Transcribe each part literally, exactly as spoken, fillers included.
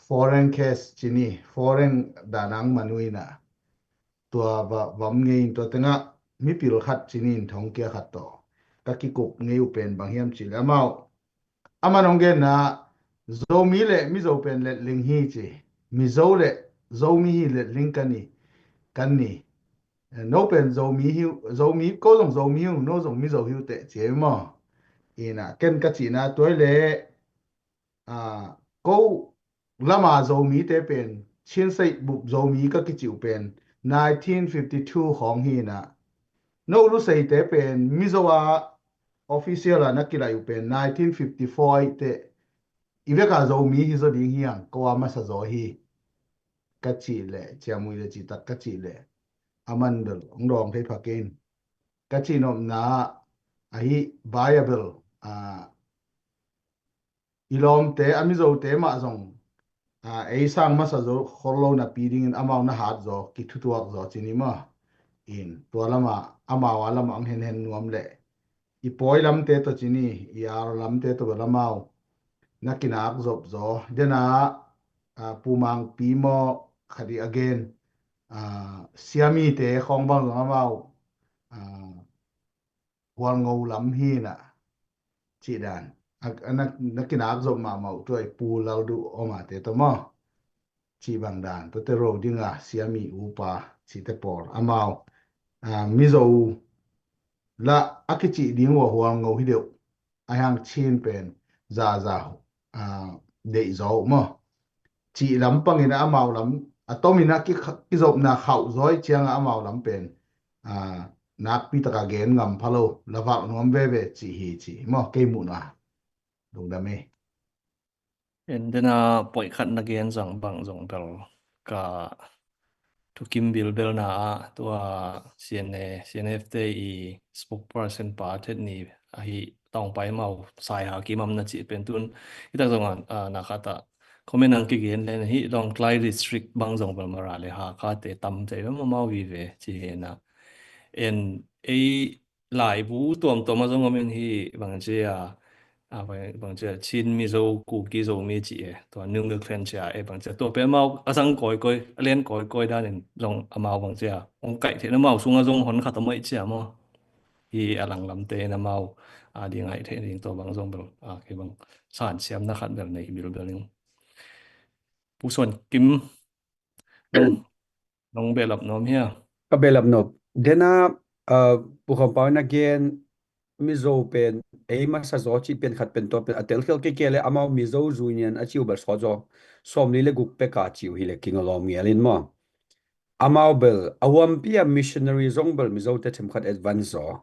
foreign case ci ni, foreign dan ang manu in ah, tua va, vam ngei in tua tengah mipil khat ci ni in thong kia khat tawh ka kikup ngei uh pen bang hiam cih leh amau, aman hong genna, Zomi le Mizo pen letling hi ci. Mizo le Zomi hi letling kan ni, kan ni. No pen Zomi hi uh, Zomi, ko zong Zomi hi uh, no zong Mizo hi uh teh ci ei maw. Ina ken ka cihna tua hi leh, ah, ko lama Zomite pen Chin State bup Zomi ka kicih uh pen nineteen fifty two khawng hi in ah, no Luseite pen Mizo a official a na kilaih uh pen nineteen fifty four aih teh, i vek a Zomi hi zaw ding hi hang, ko a masa zaw hi ka cih leh, ciamui le cihtak ka cih leh, aman bel hong dawng thei pha kei in. Ka cihnopna ah, ahi Bible, ah, i lawmte, a Mizote mah zong, ah, ei sang masa zaw khol lo napi dingin amau na hat zaw, kithutuak zaw ci ni maw. In tua lamah, amau a lamah ang henhen nuam leh, i pawi lamte tawh ci ni, i ar lamte tawh bel amau na kinak zop zaw. Dena, ah, Pu Mangpi maw, khat i a gen, ah, Siamite khawng bang zong amau, ah, Hualngo lam hi in ah, cih dan. A, a na, na kinak zop mahmah uh tua i Pu Lalduh Omate tawh maw, cih bang dan, tuate ro ding a Siami upa cihte pawl amau, ah, Mizo lah a kicih ding uh a Hualngo hi deuh, a hiang Chin pen zaza, ah, deih zaw uh maw, cih lam pangin ah amau lam a tomin ah ki, kizopna khauh zaw ih ciangah amau lam pen, ah, nakpi taka gen ngam pha lo, la valh nuam veve cih hi ci maw, kei muhna. Lungdam ei. En dena poih khat na gen zang bang zong bel ka thukim bilbelna ah tua C N A, C N F te i spokesperson pa Thet Ni ahi Tawngpai mau Sai Ha Kim am na cih pen tun i tak zong a, a, na khat ah comment ang kigen len hi Lawngtlai district bang zong bel Mara le Hakha te tam te bel amau vive ci hi na. En ei laibu tuamtuam a zong om in hi bang ci a, a, bang, bang ci a Chin Mizo Kuki Zomi ci e, tua New Milk Clan ci a e bang ci a, tua pen amau a zang kawikawi, a len kawikawi danin zong amau bang ci a hong kaih theihna amau sungah zong hon khat a maih ci a maw. Hi a langlamte in amau a ding aih theih ding tua bang zong bel a kei bang sansiamna khat bel nei bilbel ing. Pu Suan Kim, nong, nong behlap nuam hia? Ka behlap nuam. Dena, uh, Pu Khawm Pau in a gen Mizo pen ei masa zaw cih pen khat pen tua pen a telkhial kei kei le amau Mizo Union a ci uh bel sawt zaw. Sawmli le guk pek a ci uh hi le kingalawm ngial in maw. Amau bel a huampi a missionary zong bel Mizote themkhat advance zaw.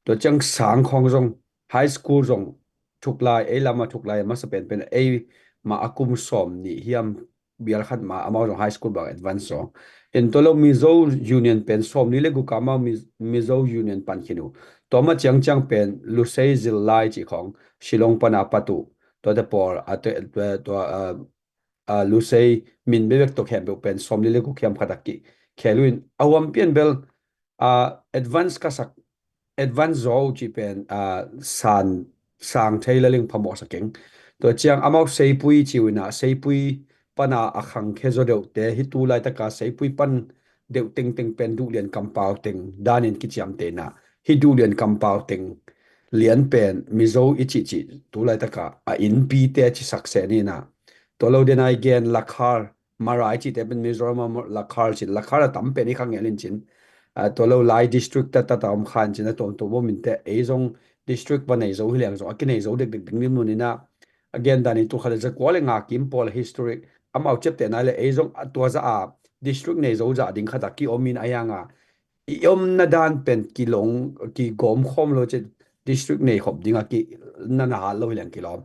Tua ciang sang khawng zong high school zong thuklai, ei lama thuklai masa penpen ei ma a kum sawm nih hiam bial khat ma amau zong high school bang advance zaw. En tua lo Mizo Union pen sawmli le guk a amau Mi-, Mizo Union pan khin uh. Tua ma ciangciang pen Lusei zil lai cih khawng Shillong pana pat uh. Tuate pawl a te, tua, tua, uh, uh, Lusei min bebek tua khempeuh pen sawmli le guk hiam khat a ki khel uh in a huampi in bel, uh, advance ka sak, advance zaw uh cih pen, uh, san sang thei la ling phamawh sa keng. Tua ciang amau Seipui ci uh in a Seipui pana a khangkhe zaw deuhte hi tu laitaka Seipui pan deuh tengteng pen Duhlian kampau teng danin kiciamteh in a hi Duhlian kampau teng lian pen Mizo i cihcih tu laitaka a innpite ci sakse ni in a. Tua lo dena i gen Lakhar, Mara i cihte pen Mizoram a Lakhar cin, Lakhar a tam pen i khang ngelin cin. A, tua lo lai district tattata om khan cin a tuamtuam om in te ei zong district va nei zo hi leng zong a kinei zo dekdek ding limlun in a. A gen dan i tu khat le zakua le nga kim pawl a historic amau ciaptehna le ei zong a tua za a district nei zo zah ding khat a ki om in a hiang a i omna dan pen kilong, kigawm khawm lo ci district nei khop ding a ki na na hat lo hi leng kilawm.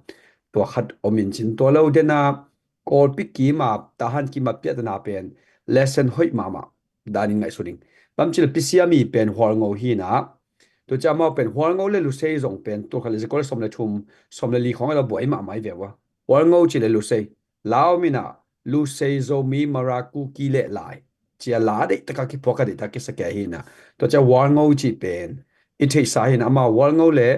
Tua khat om in cin tua lo dena Kawlpi kim a Tahan kim a piahtana pen lesson hoih mahmah danin ngaihsun ing. Bang ci le Pi Siami pen Hualngo hi na. Tua ci amau pen Hualngo le Lusei zong pen tua khat le zakua le sawm le thum, sawm le li khawng a lo buai mahmah i ve ua. Hualngo ci le Lusei. Lau min a Lusei Zomi Mara Kuki le Lai. Ci a la deih taka kiphuak a deih taka kisa kei hi na. Tua ci a Hualngo ci pen i theihsa hi na amau Hualngo le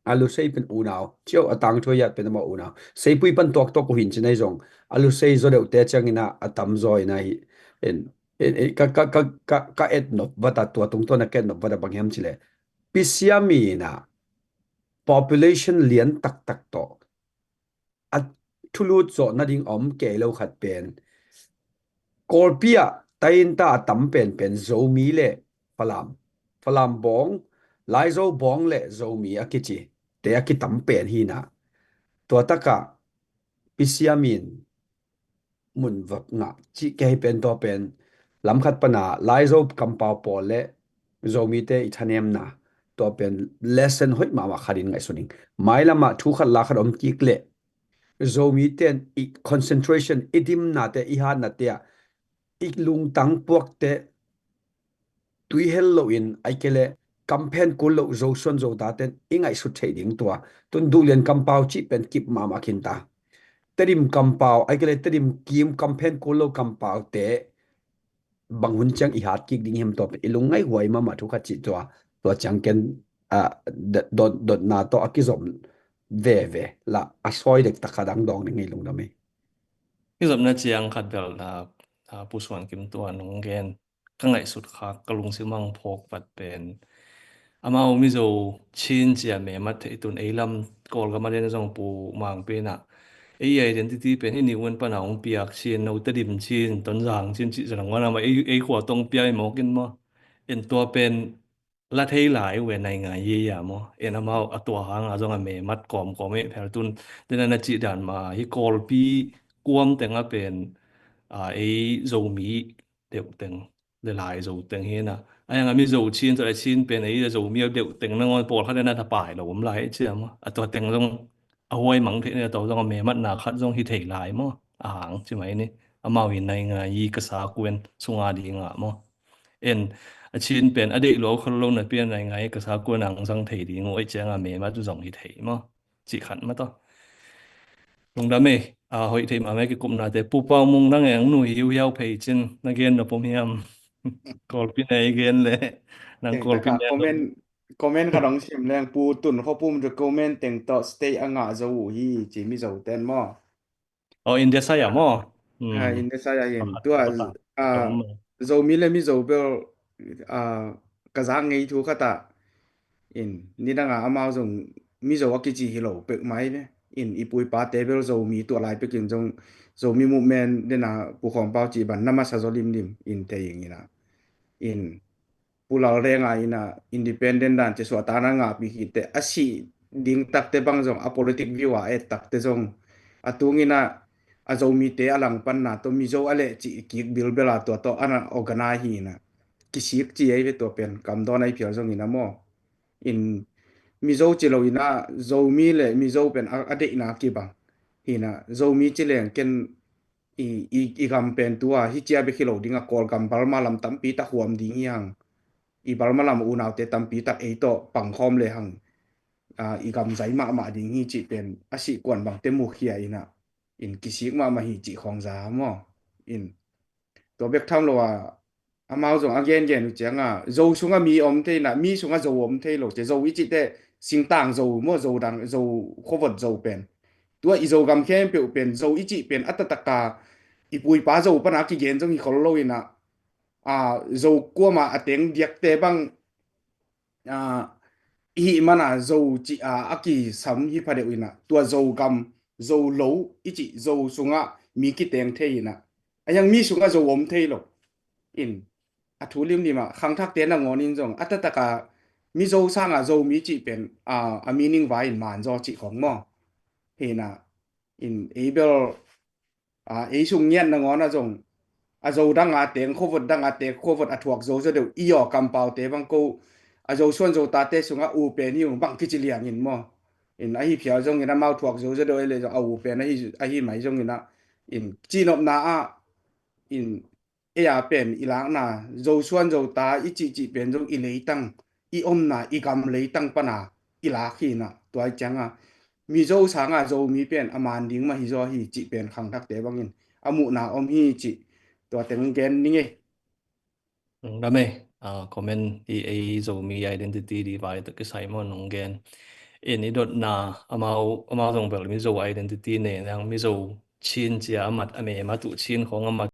A Lusei pen unau ciau a tangthu a yat pen amah unau. Seipui pan tuak tuak uh hin ci nai zong a Lusei zaw deuhte ciangin ah a tamzaw in ahi. En, en, en, ka, ka, ka, ka, ka etnop vata tua tungtawn a ka etnop vata bang hiam ci le. Pisiami in ah population lian taktak tawh a thulut zawh nading a om kei lo khat pen Kawlpi ah tainta a tam penpen Zomi le Falam, Falam bawng, Laizo bawng le Zomi a kici te a kitam pen hi na. Tua takah Pisiami in mun vak ngah cih kei pen tua pen lamkhat pana Laizo kampau pawl le Zomite i thanemna tua pen lesson hoih mahmah khat in ngaihsun ing. Mailamah thu khat la khat om kik leh Zomite in i concentration, i dimnate, i hatnate ah i lungtang puakte tuihel loin ai kei le kamphen kul loh Zosuan Zotate in i ngaihsut theih ding tua. Tun Duhlian kampau cih pen kip mahmah khin ta. Tedim kampau ai kei le Tedim kim kamphen kul lo kampaute bang hun ciang i hat kik ding hiam tua pen i lungngaih huai mahmah thu khat cih tua. Tua ciang ken, ah, dot, dot, dotna tawh a kizom veve la a sawi dek takhat ang dawng ding hi lungdam hi. Kizopna ciang khat bel na, ah, Pu Suan Kim tua nong gen ka ngaihsut khak ka lungsim ang phawk vat pen amau Mizo Chin cia memat theih tun ei lam Kawlgam a den zong Pu Mangpi in ah ei identity pen i nih un pana hong piak Chin, no Tedim Chin, Tonzang Chin cih zong ngon ama ei, ei khua tong piak i mawk in maw. En tua pen la thei lai uh e nai ngai ye ya maw. En amau a tua hanga zong a memat kawmkawm eh phel tun. Tena na cih dan ma hi Kawlpi kuam teng a pen, a, ei Zomi deuh teng le Laizo teng hi na. A yang a Mizo Chin tawh a Chin pen ei Zomi a deuh teng nangawn pawlkhat en a thapai lo om lai cia maw. A tua teng zong a huai mang theih na tawh zong a mematna khat zong hi thei lai maw. A hang ci mai ni. Amau hi nai ngai i ka sa kuen sunga ding a maw. En a Chin pen a deih lo khol lo na pian nai ngai ka sa kuen ang zang thei ding uh ei ciang a memat zong hi thei maw. Cih khat mah tawh. Lungdam e, a, hoih theih mahmah kikupnate. Pu Pau Mung nang eng nu hiu hiau phei cin, na gen na pom hiam? Kawlpi na i gen le, nang Kawlpi na comment, comment khat hong sim leng, Pu Tun Khawpum recommend teng tawh state a ngah zo uh hi, ci Mizo ten maw? Oh, India saya maw? Hmm. Ah, India saya hin. Tua, ah, Zomi le Mizo bel, ah, ka zak ngei thu khat ah. In, nidanga amau zong Mizo a kici hi lo pek mai ve. In, i pu i pate bel Zomi tua lai pekin zong Zomi movement dena Pu Khawm Pau ci ban na masa zaw limlim in tei ing ina. In, Pu Lal Renga ina independent dan ci suah tana ngahpi khit teh a sih ding takte bang zong a politic view a et takte zong a tung ina a Zomite a langpanna tawh Mizo a leh cih kik bilbel a tua tawh ana organize hi ina kisik ci ei ve tua pen kam dawn ai phial zong ina maw. In Mizo ci lo ina Zomi le Mizo pen a, a deihna kibang hi ina Zomi ci leng ken i, i, i gam pen tua hi cia bek hi lo ding a Kawlgam Burma lam tampi tak huam ding hi hang. I Burma lam unaute tampi tak ei tawh pangkhawm le hang. Ah, i gam zai mahmah ding hi cih pen a sih kuan bangte mukhia ina in kisik mahmah hi cih khawng za maw. In tua bek tham lo a amau zong a gengen uh cianga Zo sunga mi om thei na, mi sunga Zo om thei lo cia Zo i cih teh singtang Zo maw, Zo dang, Zo khuavot Zo pen. Tua i Zogam khempeuh pen Zo i cih pen a tataka i pu i pa Zo pana kigen zong hi khol lo ina, a, Zo kuama a teng diakte bang, a, i hih mana Zo ci a, a kisam hi phadeuh ina tua Zogam, Zo lo i cih Zo sunga mi kiteng thei ina a yang mi sunga Zo om thei lo. In a thu limlim a khangthakte nangawn in zong a tataka Mizo sanga Zomi cih pen, a, a meaning vai in man zaw cih khong maw. Hi ina in ei bel, a, ei sung ngiat nangawn a zong a Zo danga teng khuavot danga teng khuavot a thuak Zo zaw deuh i aw kampaute bang ko a Zosuan Zotate sunga u pen hi uh bang kici liangin maw. In ahi phial zongin amau thuak Zo zaw deuh ei le zong a u pen ahi, ahi mai zongin a in cihnopna ah in ei a pen i lakna Zosuan Zota i cihcih pen zong i leitang i omna i gam leitang pana i lak hi ina tua i cianga Mizo sanga Zomi pen a man ding mah hi zaw hi cih pen khangthakte bangin a muhna om hi cih tua teng gen ning ei. Lungdam e, a, comment i ei Zomi identity di vai tawh kisai maw nong gen. in i dotna, amau amau zong bel Mizo identity nei nang, Mizo Chin cia a mat a me ma tuh Chin khong a mat